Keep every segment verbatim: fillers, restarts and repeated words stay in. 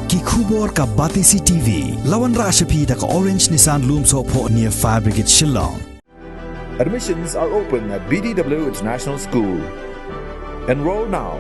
Ki khubor ka Batesi T V. La wanrah sha phi da ka Orange Nissan Lumsohphoh near Fire Brigade Shillong. Admissions are open at B D W International School. Enroll now.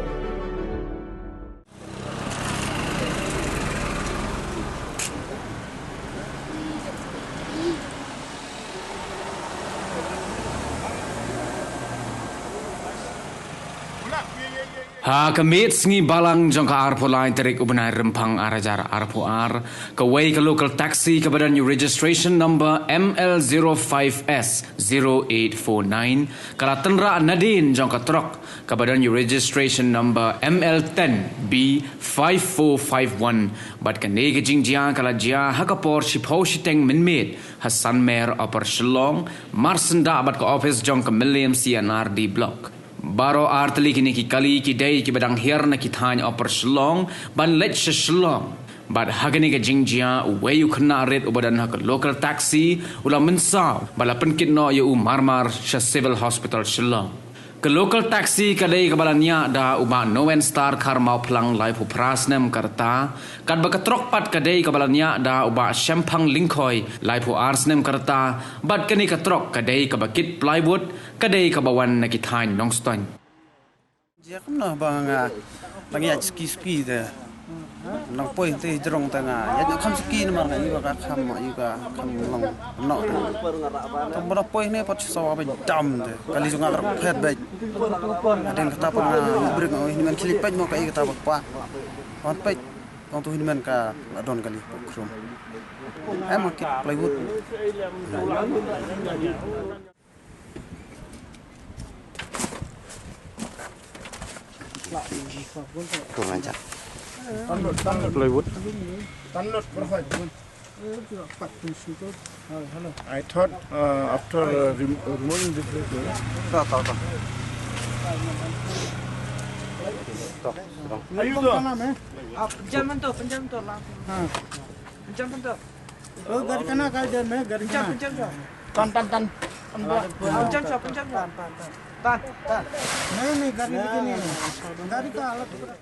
Ha ka miet sngi Balang jong ka arphew lai tarik u bnai Rymphang ar hajar arphew ar, kawei ka local taxi kaba don ïa u registration number M L zero five S zero eight four nine ka la tynrah nadien jong ka trok kaba don ïa u registration number M L ten B five four five one. Bad kane ka jingjia ka la jia ha ka por shiphew shiteng mynmiet ha Sanmer Upper Shillong, marsyndah bad ka ophis jong ka Mylliem C and R D Block. Baroh artylli kine ki kali ki dei kiba dang hiar na ki thaiñ Upper Shillong ban leit sha Shillong. Bad ha kane ka jingjia uwei u khynnah rit uba don ha ka local taxi u la mynsaw bad la pynkit noh ïa u marmar sha Civil Hospital Shillong. Ka local taxi ka dei kaba la niah da u Bah Nowen Star Kharmawphlang, laiphew phra snem ka rta, katba ka trok pat ka dei kaba la niah da u Bah Shemphang Lyngkhoi, laiphew ar snem ka rta, bad kane ka trok ka dei kaba kit plywood, ka dei kaba wan na ki thaiñ Nongstoiñ. Jia kumno ba nga dang ïaid ski ski te. Nang poi te jrong te nga ïaid kham ski namar nga ïohi ba ka kham, ïohi ka kham long noh te. Te ba poi ne pat shisha ba dam te. Kali jong nga ka rap phet beit. Hadien kata pat nga brek nga ïohi hynmen khie leit peit noh kaei kata ba kpa. Wan peit. Tang tu hynmen ka la don kali pok khrum. Em, ma kit plywood. Kurang ajar. Plywood. I thought, uh, after, uh, rem-, removing this, uh, Ayo, तो। आप जर्मन तो, अपन जर्मन तो ला। हाँ। जर्मन तो। ओ, गाड़ी का ना, गाड़ी जर्मन है, गाड़ी का ना। जर्मन, जर्मन। तन, तन, तन। पंजाब शॉप, पंजाब शॉप। तन, तन। नहीं, नहीं, गाड़ी लेके नहीं है। गाड़ी का हालत खराब।